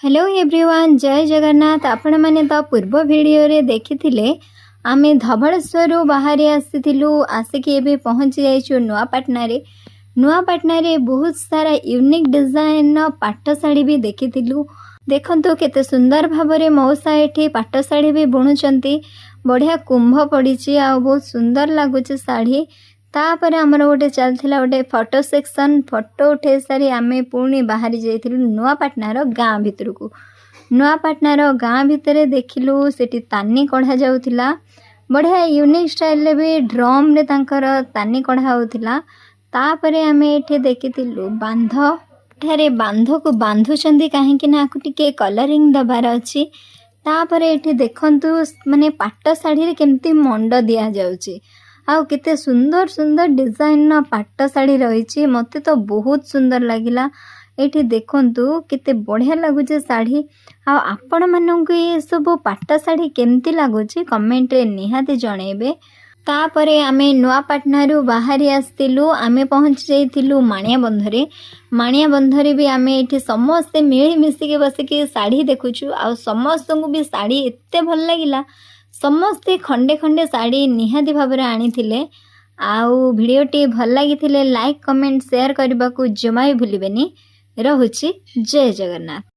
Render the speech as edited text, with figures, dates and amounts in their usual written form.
Hello everyone, ଜୟ ଜଗନ୍ନାଥ। ଆପଣମାନେ ତ ପୂର୍ବ ଭିଡ଼ିଓରେ ଦେଖିଥିଲେ, ଆମେ ଧବଳେଶ୍ୱରରୁ ବାହାରି ଆସିଥିଲୁ। ଆସିକି ଏବେ ପହଞ୍ଚି ଯାଇଛୁ ନୂଆପାଟଣାରେ। ନୂଆପାଟଣାରେ ବହୁତ ସାରା ୟୁନିକ୍ ଡିଜାଇନର ପାଟ ଶାଢ଼ୀ ବି ଦେଖିଥିଲୁ। ଦେଖନ୍ତୁ, କେତେ ସୁନ୍ଦର ଭାବରେ ମଉସା ଏଠି ପାଟ ଶାଢ଼ୀ ବି ବୁଣୁଛନ୍ତି। ବଢ଼ିଆ କୁମ୍ଭ ପଡ଼ିଛି ଆଉ ବହୁତ ସୁନ୍ଦର ଲାଗୁଛି ଶାଢ଼ୀ। ତାପରେ ଆମର ଗୋଟେ ଚାଲିଥିଲା ଗୋଟେ ଫଟୋ ସେକ୍ସନ୍। ଫଟୋ ଉଠେଇ ସାରି ଆମେ ପୁଣି ବାହାରି ଯାଇଥିଲୁ ନୂଆପାଟଣାର ଗାଁ ଭିତରକୁ। ନୂଆପାଟଣାର ଗାଁ ଭିତରେ ଦେଖିଲୁ, ସେଠି ତାନି କଢ଼ା ଯାଉଥିଲା। ବଢ଼ିଆ ୟୁନିକ୍ ଷ୍ଟାଇଲରେ ବି ଡ୍ରମ୍ରେ ତାଙ୍କର ତାନି କଢ଼ା ହେଉଥିଲା। ତାପରେ ଆମେ ଏଠି ଦେଖିଥିଲୁ ବାନ୍ଧ। ଏଠାରେ ବାନ୍ଧକୁ ବାନ୍ଧୁଛନ୍ତି, କାହିଁକି ନା ଆକୁ ଟିକେ କଲରିଂ ଦେବାର ଅଛି। ତାପରେ ଏଠି ଦେଖନ୍ତୁ, ମାନେ ପାଟ ଶାଢ଼ୀରେ କେମିତି ମଣ୍ଡ ଦିଆଯାଉଛି ଆଉ କେତେ ସୁନ୍ଦର ସୁନ୍ଦର ଡିଜାଇନର ପାଟ ଶାଢ଼ୀ ରହିଛି। ମୋତେ ତ ବହୁତ ସୁନ୍ଦର ଲାଗିଲା। ଏଇଠି ଦେଖନ୍ତୁ, କେତେ ବଢ଼ିଆ ଲାଗୁଛି ଶାଢ଼ୀ। ଆଉ ଆପଣମାନଙ୍କୁ ଏସବୁ ପାଟ ଶାଢ଼ୀ କେମିତି ଲାଗୁଛି, କମେଣ୍ଟରେ ନିହାତି ଜଣେଇବେ। ତାପରେ ଆମେ ନୂଆପାଟଣାରୁ ବାହାରି ଆସିଥିଲୁ। ଆମେ ପହଞ୍ଚି ଯାଇଥିଲୁ ମାଣିଆବନ୍ଧରେ। ମାଣିଆବନ୍ଧରେ ବି ଆମେ ଏଠି ସମସ୍ତେ ମିଳିମିଶିକି ବସିକି ଶାଢ଼ୀ ଦେଖୁଛୁ। ଆଉ ସମସ୍ତଙ୍କୁ ବି ଶାଢ଼ୀ ଏତେ ଭଲ ଲାଗିଲା, ସମସ୍ତେ ଖଣ୍ଡେ ଖଣ୍ଡେ ଶାଢ଼ୀ ନିହାତି ଭାବରେ ଆଣିଥିଲେ। ଆଉ ଭିଡ଼ିଓଟି ଭଲ ଲାଗିଥିଲେ ଲାଇକ୍, କମେଣ୍ଟ, ସେୟାର କରିବାକୁ ଜମା ବି ଭୁଲିବେନି। ରହୁଛି, ଜୟ ଜଗନ୍ନାଥ।